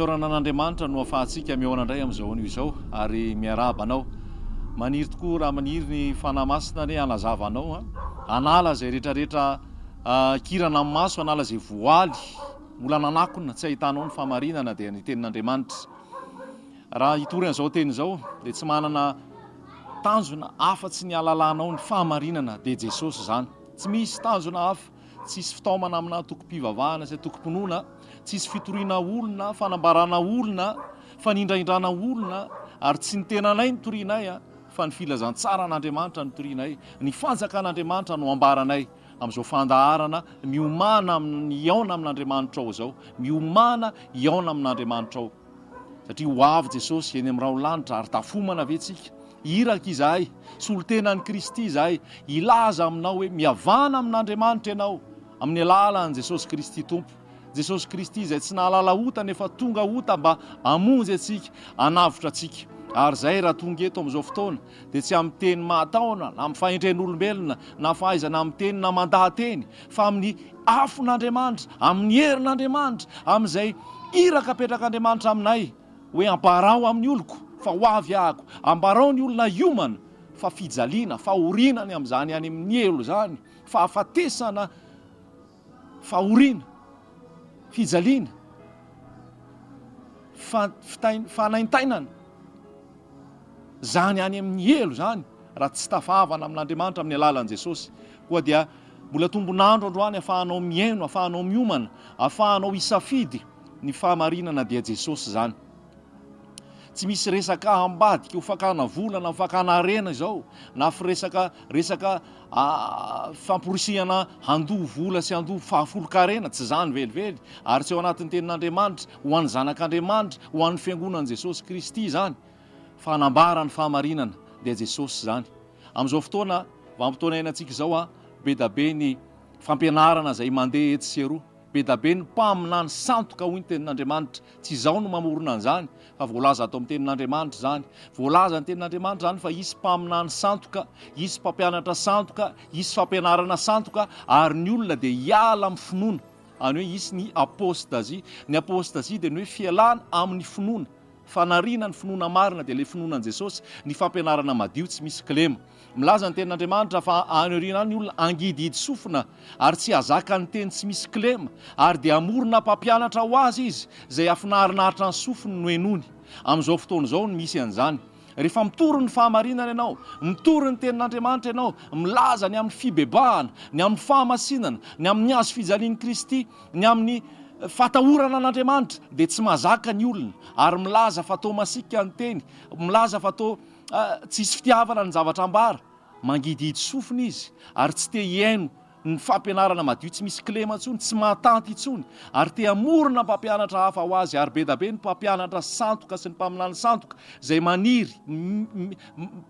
Fisaorana an'Andriamanitra no afahantsika mihaona indray amin'izao anio izao ary miarahaba anao. Maniry tokoa raha maniry ny Fanahy Masina anie hanazava anao, hanala izay rehetrarehetra kirana amin'ny maso, hanala izay voaly mbola nanakona tsy ahitanao ny fahamarinana dia ny tenin'Andriamanitra. Raha hitory an'izao teny izao dia tsy manana tanjona afa-tsy ny halalanao ny fahamarinana dia Jesosy izany. Tsy misy tanjona hafa, tsisy fitaomana amina antokom-pivavahana sy antokom-pinoana, tsisy fitoriana olona, fanambarana olona, fanindrahindrana olona, ary tsy ny tenanay no torianay fa ny filazantsaran'Andriamanitra no torianay, ny fanjakan'Andriamanitra no ambaranay amin'izao fandaharana miomàna amin'ny hihaona amin'Andriamanitrao izao, miomàna hihaona amin'Andriamanitrao. Satria ho avy Jesosy eny amin'ny rahon'ny lanitra ary tafomana ve tsika? Iraka izahay, solontenan'i Kristy izahay, hilaza aminao hoe mihavana amin'Andriamanitra ianao amin'ny alalan'i Jesosy Kristy Tompo. Jesosy Kristy izay tsy nahalala ota nefa tonga ota mba hamonjy antsika, hanavotra antsika. Ary izay raha tonga eto amin'izao fotoana dia tsy amin'ny teny mahataona na amin'ny fahendren'olombelona na fahaizana miteny na mandaha-teny fa amin'ny afon'Andriamanitra, amin'ny herin'Andriamanitra, amin'izay iraka apetrak'Andriamanitra aminay hoe ambarao amin'ny oloko fa ho avy ahako, ambarao ny olona hiomana fa fijaliana, fahoriana ny amin'izany any amin'ny helo izany, fahafatesana, fahoriana, fijaliana, fanaintainana, izany any amin'ny helo izany raha tsy tafahavana amin'Andriamanitra amin'ny alalan'i Jesosy. Koa dia mbola tombon'andro androany afahanao mihaino, afahanao miomana, afahanao hisafidy ny fahamarinana dia Jesosy izany. Tsy misy resaka ambadika ho fakana vola na fakana harena izao na firesaka resaka famporisihana handoa vola sy handoa fahafolon-karena, tsy izany velively ary tsy ao anatin'ny tenin'Andriamanitra, ho an'ny zanak'Andriamanitra, ho an'ny fiangonan'i Jesosy Kristy izany fa hanambara ny fahamarinana dia Jesosy izany. Amin'izao fotoana vanim-potoana iainantsika izao, be da be ny fampianarana izay mandeha etsy sy eroa. Be da be ny mpaminany sandoka hoy ny tenin'Andriamanitra. Tsy izaho no mamorona an'izany fa voalaza ato amin'ny tenin'Andriamanitra izany. Voalaza ny tenin'Andriamanitra izany fa hisy mpaminany sandoka, hisy mpampianatra sandoka, hisy fampianarana sandoka ary ny olona dia hiala amin'ny finoana. Any hoe hisy ny apôstazia. Ny apôstazia dia ny hoe fialana amin'ny finoana. Fanariana ny finoana marina dia ilay finoana an'i Jesosy, ny fampianarana madio tsy misy kilema. Milaza ny tenin'Andriamanitra fa any aoriana any ny olona hangidihidy sofina ary tsy hahazaka ny teny tsy misy kilema, ary dia hamorona mpampianatra ho azy izy izay hafinarinaritra ny sofiny no henoiny. Amin'izao fotoana izao no misy an'izany. Rehefa mitory ny fahamarinana ianao, mitory ny tenin'Andriamanitra ianao, milaza ny amin'ny fibebahana, ny amin'ny fahamasinana, ny amin'ny hazo fijalian'i Kristy, ny amin'ny fahatahorana an'Andriamanitra, dia tsy mahazaka ny olona ary milaza fa toa masiaka ny teny, milaza fa toa tsisy fitiavana ny zavatra ambara. Mangidihidy sofina izy ary tsy te hihaino ny fampianarana madio tsy misy kilema intsony, tsy mahatanty intsony ary te hamorona mpampianatra hafa ho azy ary be da be ny mpampianatra sandoka sy ny mpaminany sandoka izay maniry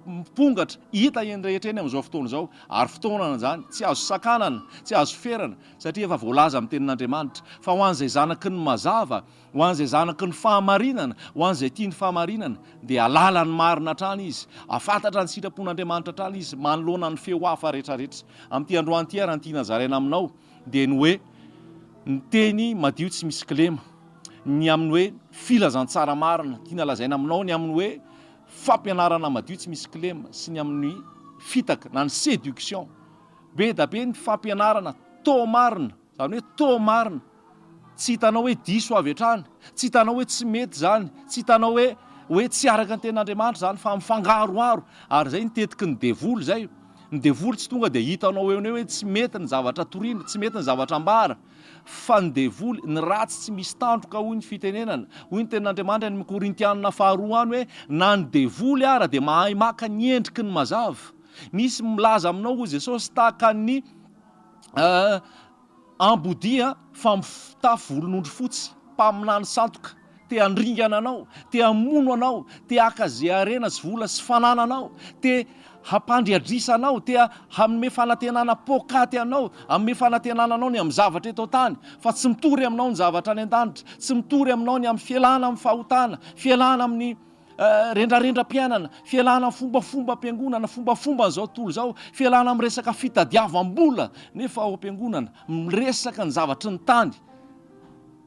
mipongatra hita eny rehetra eny amin'izao fotoana izao ary fotoanana izany tsy azo sakanana, tsy azo ferana satria efa voalaza amin'ny tenin'Andriamanitra fa ho an'izay zanaky ny mazava, ho an'izay zanaky ny fahamarinana, ho an'izay tia ny fahamarinana, dia hahalala ny marina hatrany izy, hahafantatra ny sitrapon'Andriamanitra hatrany izy manoloana ny feo hafa rehetrarehetra. Amin'ity androany ity ary ny tiana zaraina aminao dia ny hoe ny teny madio tsy misy kilema, ny amin'ny hoe filazantsara marina, tiana lazaina aminao ny amin'ny hoe fampianarana madio tsy misy kilema sy ny amin'ny fitaka na ny séduction. Be da be ny fampianarana toa marina, izany hoe toa marina, tsy hitanao hoe diso avy hatrany, tsy hitanao hoe tsy mety izany, tsy hitanao hoe hoe tsy araka ny tenin'Andriamanitra izany fa mifangaroharo, ary izay ny tetiky ny devoly izay, ny devoly tsy tonga dia hitanao eo no eo hoe tsy mety ny zavatra toriana, tsy mety ny zavatra ambara, fa ny devoly, ny ratsy tsy misy tandroka hoy ny fitenenana, hoy ny tenin'Andriamanitra any amin'ny Korintianina faharoa any hoe na ny devoly ara dia mahay maka ny endriky ny mazava. Misy milaza aminao hoy Jesosy tahaka ny ambodia fa mitafy volon'ondry fotsy, mpaminany sandoka, te handringana anao, te hamono anao, te haka ze harena sy vola sy fanananao, te hampandriadrisa anao, te hanome fanantenana poakaty anao, hanome fanantenana anao ny amin'ny zavatra eto an-tany, fa tsy mitory aminao ny zavatra any an-danitra, tsy mitory aminao ny amin'ny fialana amin'ny fahotana, fialana amin'ny Rendrarendram-piainana, fialana amin'ny fombafombam-piangonana, fombafomban'izao tontolo izao, fialana amin'ny resaka fitadiavam-bola nefa ao am-piangonana miresaka ny zavatry ny tany.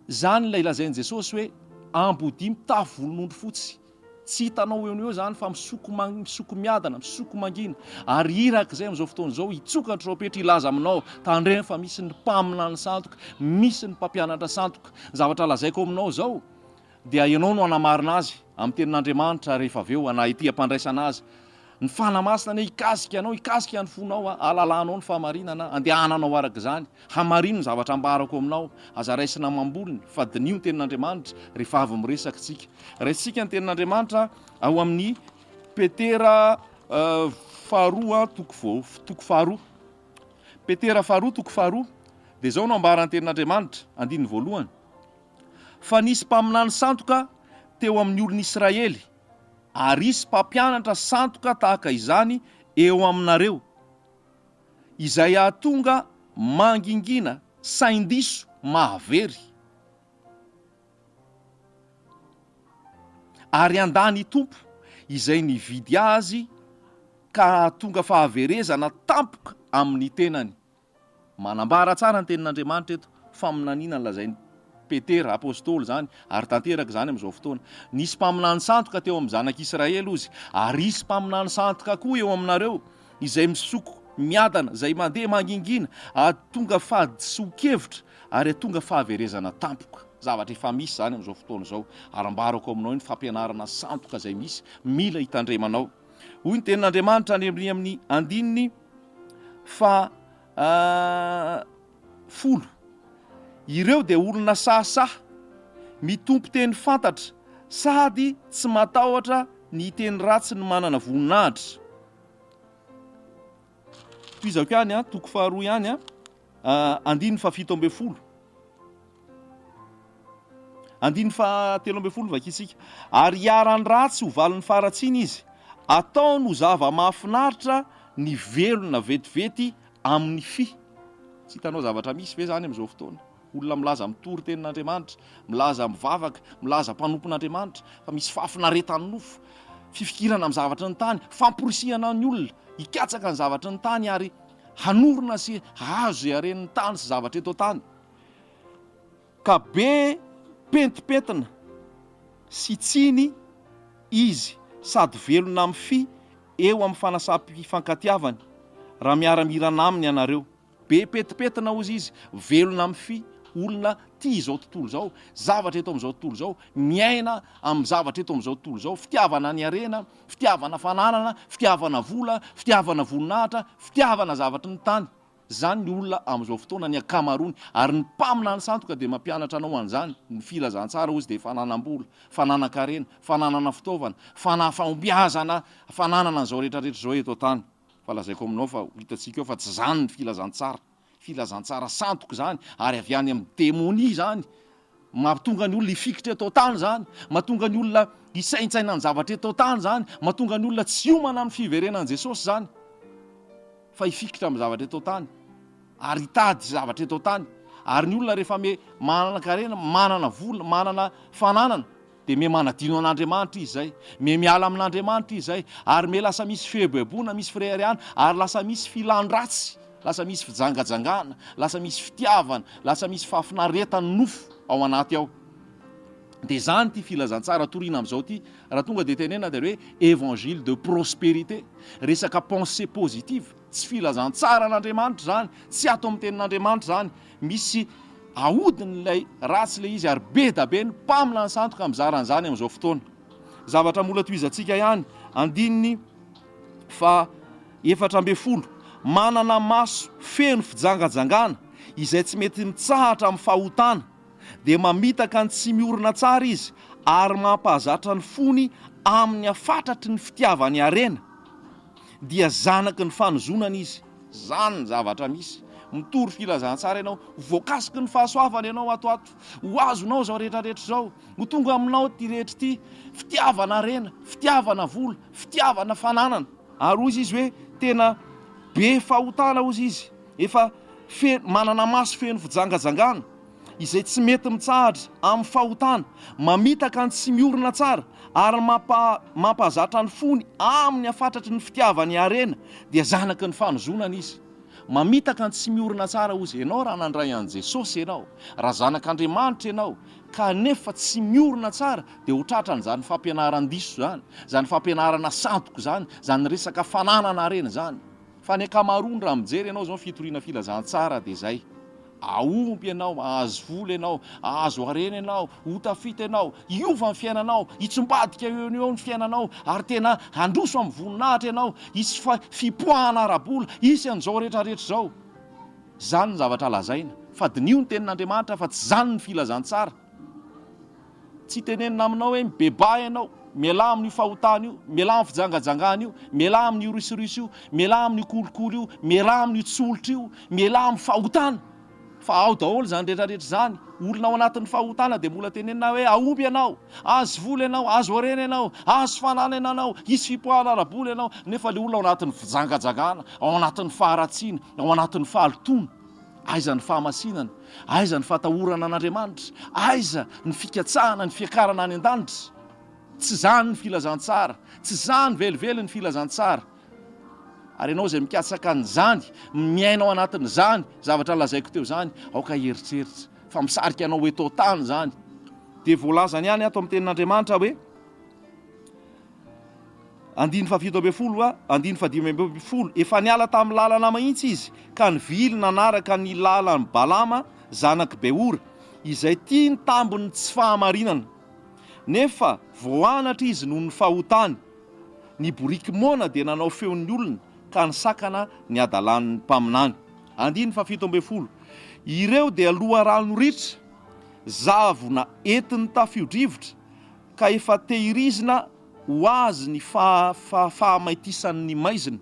Izany ilay lazain'i Jesosy hoe ambodia mitafy volon'ondry fotsy. Tsy hitanao eo no eo izany fa misoko misoko miadana, misoko mangina. Ary iraka izay amin'izao fotoana izao hitsoka ny trompetra hilaza aminao, tandremo fa misy ny mpaminany sandoka, misy ny mpampianatra sandoka. Ny zavatra lazaiko aminao izao dia ianao no hanamarina azy amin'ny tenin'Andriamanitra rehefa avy eo na ety am-pandraisana azy. Ny Fanahy Masina anie hikasika anao, hikasika ny fonao, hahalalanao ny fahamarinana, andehananao araka izany. Hamarino ny zavatra ambarako aminao, aza raisina amam-bolony, fa diniho ny tenin'Andriamanitra rehefa avy miresaka isika. Raisintsika ny tenin'Andriamanitra ao amin'ny Petera faharoa toko toko faharoa. Petera faharoa toko faharoa dia izao no ambaran'ny tenin'Andriamanitra, andininy voalohany. Fa nisy mpaminany sandoka teo amin'ny olon'Israely, ary hisy mpampianatra sandoka tahaka izany eo aminareo, izay hahatonga mangingina sain-diso mahavery, ary handà ny Tompo izay nividy azy ka hahatonga fahaverezana tampoka amin'ny tenany. Manambara tsara ny Tenin'Andriamanitra eto, faminaniana nolazain'i Petera, Apostoly, izany, ary tanteraka izany amin'izao fotoana. Nisy mpaminany sandoka teo amin'ny zanak'Israely, hozy, ary hisy mpaminany sandoka koa eo aminareo, izay misoko miadana, izay mandeha mangingina, hahatonga fahadisoan-kevitra, ary hahatonga fahaverezana tampoka. Zavatra efa misy izany amin'izao fotoana izao, ary ambarako aminao ny fampianarana sandoka izay misy, mila hitandremanao. Hoy ny tenin'Andriamanitra any amin'ny amin'ny andininy faha folo, Ireo dia olona sahasaha, mitompo teny fantatra, sady tsy matahotra ny hiteny ratsy ny manana voninahitra. Tohizako ihany, toko faharoa ihany, andininy fahafito ambin'ny folo. Andininy faha-13 vakintsika. Ary hiharan'ny ratsy ho valin'ny faharatsiana izy. Ataony ho zava-mahafinaritra ny velona vetivety amin'ny fy. Tsy hitanao zavatra misy ve izany amin'izao fotoana? Olona milaza mitory tenin'Andriamanitra, milaza mivavaka, milaza mpanompon'Andriamanitra, fa misy fahafinaretan'ny nofo, fifikirana amin'ny zavatry ny tany, famporisihana ny olona hikatsaka ny zavatry ny tany ary hanorina sy hahazo izay haren'ny tany sy zavatra eto an-tany. Ka be pentimpentina sy tsiny izy sady velona amin'ny fy eo amin'ny fanasam-pifankatiavany raha miara-mirana aminy ianareo. Be pentimpentina hozy izy, velona amin'ny fy, olona tia izao tontolo izao, zavatra eto amin'izao tontolo izao, miaina amin'ny zavatra eto amin'izao tontolo izao, fitiavana ny harena, fitiavana fananana, fitiavana vola, fitiavana voninahitra, fitiavana zavatry ny tany. Izany ny olona amin'izao fotoana, ny ankamaroany, ary ny mpaminany sandoka dia mampianatra anao an'izany, ny filazantsara hozy dia fananam-bola, fananan-karena, fananana fitaovana, fana fahombiazana, fananana an'izao rehetra rehetra izao eto an-tany. Fa lazaiko aminao fa ho hitantsika eo fa tsy izany ny filazantsara. Filazantsara sandoka izany, ary avy any amin'ny demonia izany. Mahatonga ny olona hifikitra eto an-tany izany, mahatonga ny olona hisaintsaina ny zavatra eto an-tany izany, mahatonga ny olona tsy hiomana amin'ny fiverenan'i Jesosy izany. Fa hifikitra amin'ny zavatra eto an-tany ary hitady zavatra eto an-tany. Ary ny olona rehefa me manan-karena, manana vola, manana fananana, dia me manadino an'Andriamanitra izy izay. Me miala amin'Andriamanitra izy izay. Ary me lasa misy fieboeboana, misy fireharehana, ary lasa misy filan-dratsy, lasa misy fijangajangana, lasa misy fitiavana, lasa misy fahafinaretan'ny nofo ao anaty ao. Dia izany ity filazantsara torina amin'izao ity, raha tonga dia tenenina dia hoe évangile de prospérité, resaka pensée positive, tsy filazantsara an'Andriamanitra izany, tsy ato amin'ny tenin'Andriamanitra izany, misy ahodiny ilay ratsy ilay izy ary be da be ny mpaminany sandoka mizara an'izany amin'izao fotoana. Zavatra mbola tohizantsika ihany, andininy faha 14, manana maso feno fijangajangana izay tsy mety mitsahatra amin'ny fahotana, dia mamitaka ny tsy miorina tsara izy ary mampahazatra ny fony amin'ny hafatratry ny fitiavany harena, dia zanaky ny fanozonana izy. Izany ny zavatra misy. Mitory filazantsara ianao, ho voakasiky ny fahasoavana ianao ato ato, ho azonao izao rehetra rehetra izao, ho tonga aminao ity rehetra ity, fitiavana harena, fitiavana vola, fitiavana fananana. Ary hoy izy hoe tena be fahotana hozy izy, efa feno, manana maso feno fijangajangana, izay tsy mety mitsahatra amin'ny fahotana, mamitaka ny tsy miorina tsara, ary mampa, mampahazatra ny fony amin'ny hafatratry ny fitiavany harena, dia zanaky ny fanozonana izy. Mamitaka ny tsy miorina tsara hozy ianao raha nandray an'i Jesosy ianao, raha zanak'Andriamanitra ianao, kanefa tsy miorina tsara dia ho tratran'izany fampianaran-diso izany, izany fampianarana sandoka izany, izany resaka fananana harena izany. Fa ny ankamaroany raha mijery ianao izao ny fitoriana filazantsara dia izay. Hahomby ianao, hahazo vola ianao, hahazo harena ianao, ho tafita ianao, hiova ny fiainanao, hitsombadika eo no eo ny fiainanao ary tena handroso amin'ny voninahitra ianao, hisy fipoahana ara-bola, hisy an'izao rehetra rehetra izao. Izany ny zavatra lazaina. Fa diniho ny tenin'Andriamanitra fa tsy izany ny filazantsara. Tsy tenenina aminao hoe mibebaha ianao, mialà amin'io fahotana io, mialà amin'ny fijangajangana io, mialà amin'io risoriso io, mialà amin'io kolikoly io, mialà amin'io tsolotra io, mialà amin'ny fahotana. Fa ao daholo izany rehetra rehetra izany. Olona ao anatin'ny fahotana dia mbola tenenina hoe hahomby ianao, hahazo vola ianao, hahazo harena ianao, hahazo fananana ianao, hisy fipoahana ara-bola ianao, nefa ilay olona ao anatin'ny fijangajangana, ao anatin'ny faharatsiana, ao anatin'ny fahalotoana. Aiza ny fahamasinana? Aiza ny fatahorana an'Andriamanitra? Aiza ny fikatsahana ny fiakarana any an-danitra? Tsy izany ny filazantsara. Tsy izany velively ny filazantsara. Ary ianao izay mikatsaka an'izany, miaina ao anatin'izany zavatra lazaiko teo izany, aoka hieritreritra fa misarika anao ho eto an-tany izany. Dia voalazany ihany ato amin'ny tenin'Andriamanitra hoe, Andininy faha-17 a andininy faha-15, Efa niala tamin'ny lalana mihitsy izy, ka nivily nanaraka ny lalan'i Balama zanak'i Beora, izay tia ny tambin'ny tsy fahamarinana. Nefa voanatra izy noho ny fahotany. Ny boriky moana dia nanao feon'ny olona, ka nisakana ny hadalan'ny mpaminany. Andininy faha-17, Ireo dia loharano ritra, zavona entin'ny tafio-drivotra, ka efa tehirizina ho azy ny fahamaitisan'ny maizina.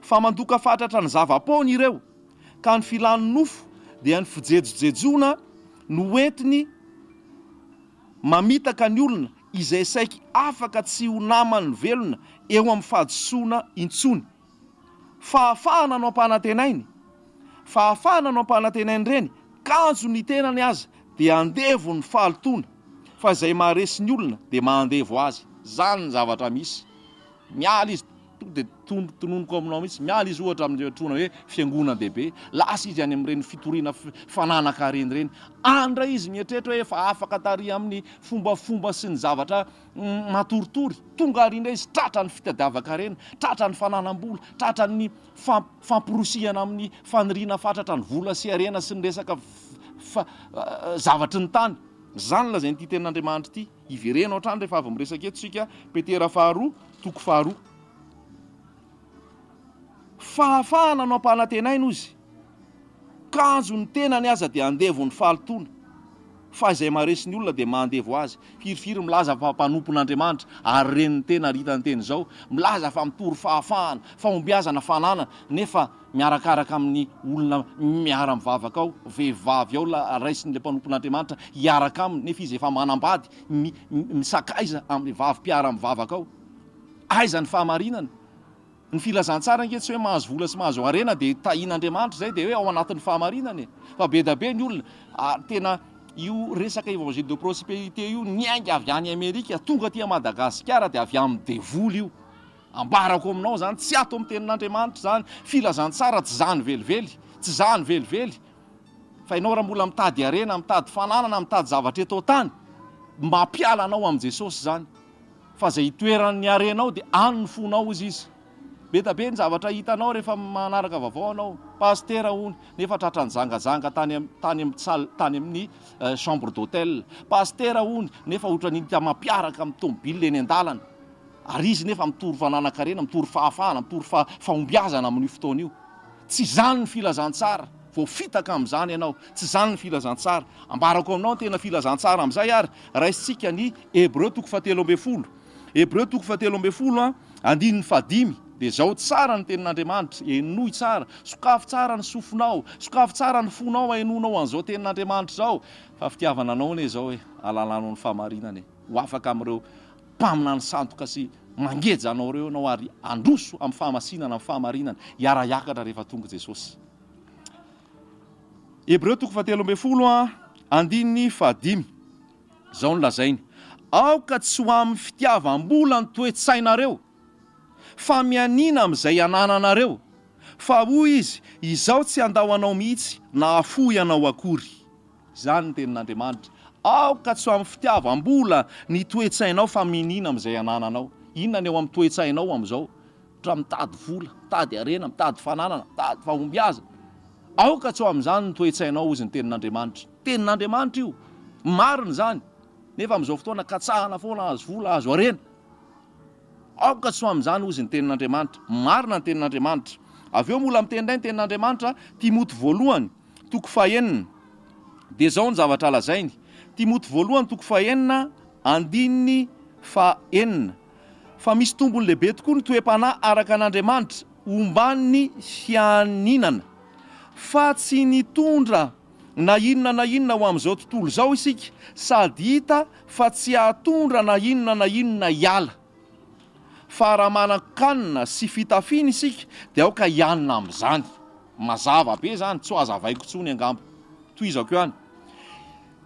Fa mandoka fatratra ny zava-poana ireo, ka ny filan'ny nofo dia ny fijejojejoana no entiny mamitaka ny olona izay saiky afaka tsy ho naman'ny velona eo amin'ny fahadisoana intsony. Fahafahana no ampanantenainy. Fahafahana no ampanantenain'ireny, kanjo ny tenany aza dia andevon'ny fahalotoana, fa izay maharesy ny olona dia mahandevo azy. Izany ny zavatra misy. Miala izy, tonga dia tononiko aminao mihitsy, miala izy ohatra amin'ireo antsoina hoe fiangonan-dehibe, lasa izy any amin'ireny fitoriana fananan-karena ireny, any indray izy mieritreritra hoe efa afaka tary amin'ny fombafomba sy ny zavatra Matoritory, tonga ary indray izy tratra ny fitadiavan-karena, tratra ny fananam-bola, tratra ny famporosihana amin'ny faniriana fatratra ny vola sy harena sy ny resaka zavatry ny tany. Izany no lazain'ity tenin'Andriamanitra ity. Ivereno hatrany rehefa avy miresaka eto isika, Petera faharoa, toko faharoa. Fahafahana no ampanantenaina hozy. Kanjo ny tenany aza dia andevon'ny fahalotoana, fa izay maharesy ny olona dia mahandevo azy. Firifiry milaza fa mpanompon'Andriamanitra, ary ren'ny tena ary hitan'ny tena izao, milaza fa mitory fahafahana, fahombiazana, fananana, nefa miarakaraka amin'ny olona miara-mivavaka ao, vehivavy ao raisin'ilay mpanompon'Andriamanitra hiaraka aminy, nefa izy efa manambady, misakaiza amin'ilay vavy mpiara-mivavaka ao. Aiza ny fahamarinana? Ny filazantsara ange tsy hoe mahazo vola sy mahazo harena dia tahian'Andriamanitra izay dia hoe ao anatin'ny fahamarinana e! Fa be dia be ny olona ary tena io resaka évangile de prospérité io niainga avy any Amerika tonga aty Madagasikara dia avy amin'ny devoly io. Ambarako aminao izany tsy ato amin'ny tenin'Andriamanitra izany, filazantsara tsy izany velively, tsy izany velively. Fa ianao raha mbola mitady harena, mitady fananana, mitady zavatra eto an-tany, mampiala anao amin'i Jesosy izany. Fa izay itoeran'ny harenao dia any ny fonao hozy izy. Be da be ny zavatra hitanao rehefa manaraka vaovao anao. Pasitera hono nefa tratra nijangajanga tany tany amin'ny salle tany amin'ny chambre d'hotel. Pasitera hono nefa ohatran'ny hita mampiaraka amin'ny tomobile eny an-dalana. Ary izy nefa mitory fananan-karena, mitory fahafahana, mitory fahombiazana amin'io fotoana io. Tsy izany ny filazantsara. Voafitaka amin'izany ianao. Tsy izany ny filazantsara. Ambarako aminao ny tena filazantsara amin'izay ary raisintsika ny Hebreo toko fahatelo ambin'ny folo. Hebreo toko fahatelo ambin'ny folo andininy fahadimy. Dia izao tsara ny tenin'Andriamanitra. Henoy tsara. Sokafy tsara ny sofinao. Sokafy tsara ny fonao hahenoanao an'izao tenin'Andriamanitra izao. Fa fitiavana anao anie izao e. Halalanao ny fahamarinana e. Ho afaka amin'ireo mpaminany sandoka sy mangeja anao ireo ianao ary handroso amin'ny fahamasinana, amin'ny fahamarinana, hiara-hiakatra rehefa tonga Jesosy. Hebreo toko fahatelo ambin'ny folo andininy fahadimy. Izao no lazainy, Aoka tsy ho amin'ny fitiavam-bola ny toe-tsainareo, fa mianiana amin'izay anananareo. Fa hoy Izy, Izaho tsy handao anao mihitsy, na hahafoy anao akory. Izany ny tenin'Andriamanitra. Aoka tsy ho amin'ny fitiavam-bola ny toe-tsainao fa miniana amin'izay anananao. Inona ny eo amin'ny toe-tsainao amin'izao? Ohatra mitady vola, mitady harena, mitady fananana, mitady fahombiazana. Aoka tsy ho amin'izany ny toe-tsainao, hozy ny tenin'Andriamanitra. Tenin'Andriamanitra io. Marina izany. Nefa amin'izao fotoana katsahana foana hahazo vola, hahazo harena. Aoka tsy ho amin'izany, hozy ny tenin'Andriamanitra. Marina ny tenin'Andriamanitra. Avy eo mbola miteny indray ny tenin'Andriamanitra, Timoty voalohany, toko fahenina. Dia izao ny zavatra lazainy. Timoty voalohany, toko fahenina, andininy fahenina. Fa misy tombony lehibe tokoa ny toe-panahy araka an'Andriamanitra, omban'ny fianinana. Fa tsy nitondra na inona na inona ho amin'izao tontolo izao isika, sady hita fa tsy hahatondra na inona na inona hiala. Fa raha manan-kanina sy fitafiana isika, dia aoka hianina amin'izany. Mazava be izany, tsy ho hazavaiko intsony angamba. Tohizako ihany.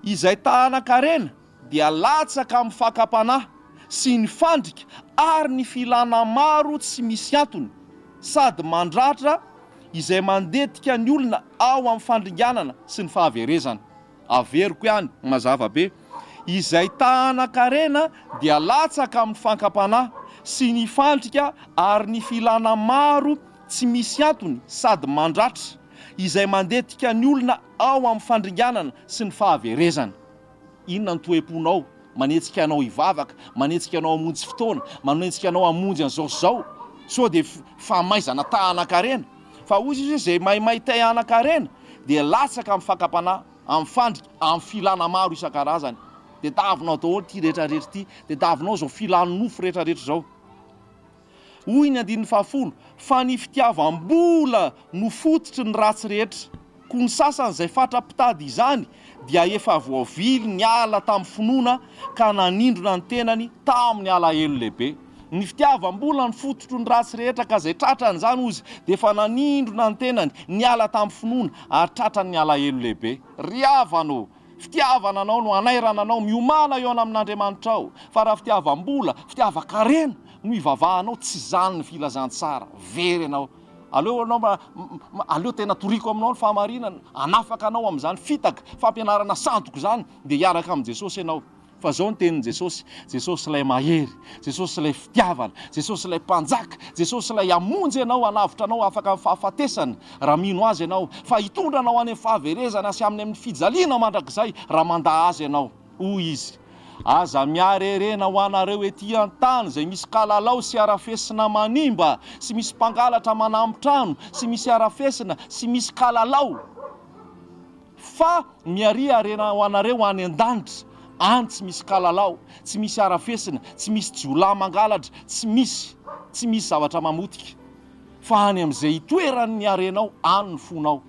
Izay ta-hanan-karena dia latsaka amin'ny fakam-panahy sy ny fandrika ary ny filana maro tsy misy antony, sady mandratra izay mandetika ny olona ao amin'ny fandringanana sy ny fahaverezana. Averiko ihany, mazava be. Izay ta-hanan-karena dia latsaka amin'ny fankam-panahy sy ny fandrika ary ny filana maro tsy misy antony sady mandratra izay mandetika ny olona ao amin'ny fandringanana sy ny fahaverezana. Inona ny toe-ponao manetsika anao hivavaka, manetsika anao hamonjy fotoana, manetsika anao hamonjy an'izao sy izao? Sao dia famaizana ta hanan-karena? Fa hoy izy hoe izay maimay te hanan-karena dia latsaka amin'ny fakam-panahy, amin'ny fandrika, amin'ny filana maro isan-karazany. Tediavinao daholo ity rehetra rehetra ity, tediavinao izao filan'ny nofo rehetra rehetra izao. Hoy ny andininy fahafolo, Fa ny fitiavam-bola no fototry ny ratsy rehetra. Koa ny sasany izay fatra-pitady izany dia efa voavily niala tamin'ny finoana ka nanindrona ny tenany tamin'ny alahelo lehibe. Ny fitiavam-bola no fototry ny ratsy rehetra ka izay tratran'izany, hozy, dia efa nanindrona ny tenany niala tamin'ny finoana ary tratran'ny alahelo lehibe. Ry havana ô! Fitiavana anao no hanairana anao, miomàna hihaona amin'Andriamanitrao, fa raha fitiavam-bola, fitiavan-karena no ivavahanao, tsy izany ny filazantsara, very ianao. Aleo ianao mba, aleo tena toriko aminao ny fahamarinana, hanafaka anao amin'izany fitaka, fampianarana sandoka izany, dia hiaraka amin'i Jesosy ianao. Fa izao ny tenin'i Jesosy, Jesosy ilay mahery, Jesosy ilay fitiavana, Jesosy ilay mpanjaka, Jesosy ilay hamonjy anao, hanavotra anao afaka amin'ny fahafatesana raha mino Azy ianao, fa hitondra anao any amin'ny fahaverezana sy amin'ny amin'ny fijaliana mandrakizay raha mandà Azy ianao. Hoy Izy, Aza miarerena ho anareo ety an-tany izay misy kalalao sy harafesina manimba, sy misy mpangalatra manambo-trano, sy misy harafesina, sy misy kalalao. Fa miaria harena ho anareo any an-danitra, any tsy misy kalalao, tsy misy harafesina, tsy misy jiolahy mangalatra, tsy misy, tsy misy zavatra mamotika. Fa any amin'izay itoeran'ny harenao, any ny fonao.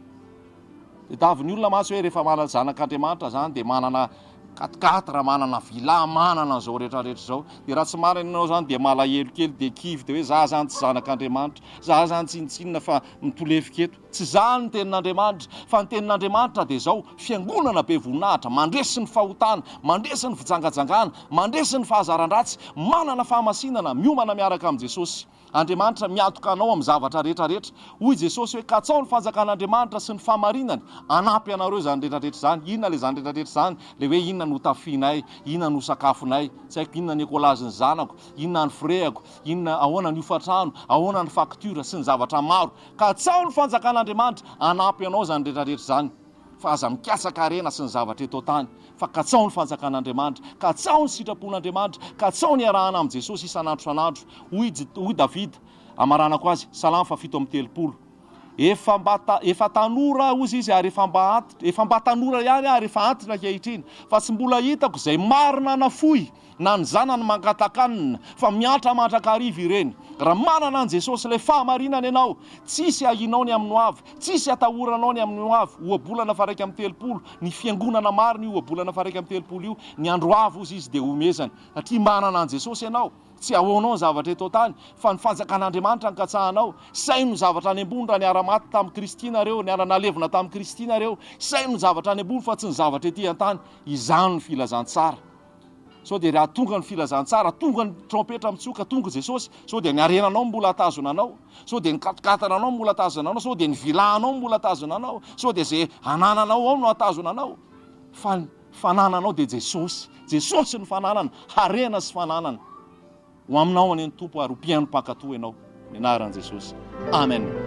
Tadiavin'ny olona mantsy hoe rehefa manana zanak'Andriamanitra izany dia manana quatre-quatre, manana villa, manana an'izao rehetra rehetra izao. Dia raha tsy manana ianao izany dia malahelo kely, dia kivy, dia hoe za izany tsy zanak'Andriamanitra, za izany tsinontsinona fa mitolefika eto. Tsy izany ny tenin'Andriamanitra, fa ny tenin'Andriamanitra dia izao, Fiangonana be voninahitra, mandresy ny fahotana, mandresy ny fijangajangana, mandresy ny fahazaran-dratsy, manana fahamasinana, miomana miaraka amin'i Jesosy. Andriamanitra miantoka anao amin'ny zavatra rehetra rehetra. Hoy Jesosy hoe, Katsaho ny fanjakan'Andriamanitra sy ny fahamarinany, hanampy anareo izany rehetra rehetra izany. Inona ilay izany rehetra rehetra izany? Ilay hoe inona no hotafianay, inona no ho sakafonay, tsy haiko inona ny ekolazin'ny zanako, inona ny frais-ako, inona, ahoana ny hofantrano, ahoana ny facture, sy ny zavatra maro. Katsaho ny fanjakan'Andriamanitra, hanampy anao izany rehetra rehetra izany. Fa aza mikatsaka harena sy ny zavatra eto an-tany, fa katsaho ny fanjakan'Andriamanitra, katsaho ny sitrapon'Andriamanitra, katsaho ny hiarahana amin'i Jesosy isan'andro isan'andro. Hoy hoy Davida, hamaranako azy, Salamo fahafito amby 30, Efa mba ta, efa tanora aho, hozy izy, ary efa mba antitra, efa mba tanora ihany aho ary efa antitra ankehitriny, fa tsy mbola hitako izay marina nafoy, na ny zanany mangatakanina, fa miantra mandrakariva ireny. Raha manana an'i Jesosy ilay fahamarinana ianao, tsisy ahianao ny amin'ny hoavy, tsisy atahoranao ny amin'ny hoavy. Ohabolana faha 31, ny fiangonana marina io ohabolana faha 31 io, ny andro avy hozy izy dia homezany. Satria manana an'i Jesosy ianao, tsy ahoanao ny zavatra eto an-tany, fa ny fanjakan'Andriamanitra no katsahanao. Saino ny zavatra any ambony raha niara-maty tamin'i Kristy nareo, niara-nalevina tamin'i Kristy nareo. Saino ny zavatra any ambony fa tsy ny zavatra ety an-tany. Izany no filazantsara. Sao dia raha tonga ny filazantsara, tonga ny trompetra mitsoka, tonga Jesosy, sao dia ny harenanao no mbola hatazona anao, sao dia ny katokatananao no mbola hatazona anao, sao dia ny villa-nao no mbola hatazona anao, sao dia izay anananao ao no hatazona anao. Fa ny fanananao dia Jesosy. Jesosy no fananana, harena sy fananana. Ho aminao anie ny Tompo ary ho mpihaino mpankatò ianao. Amin'ny anaran'i Jesosy. Amen.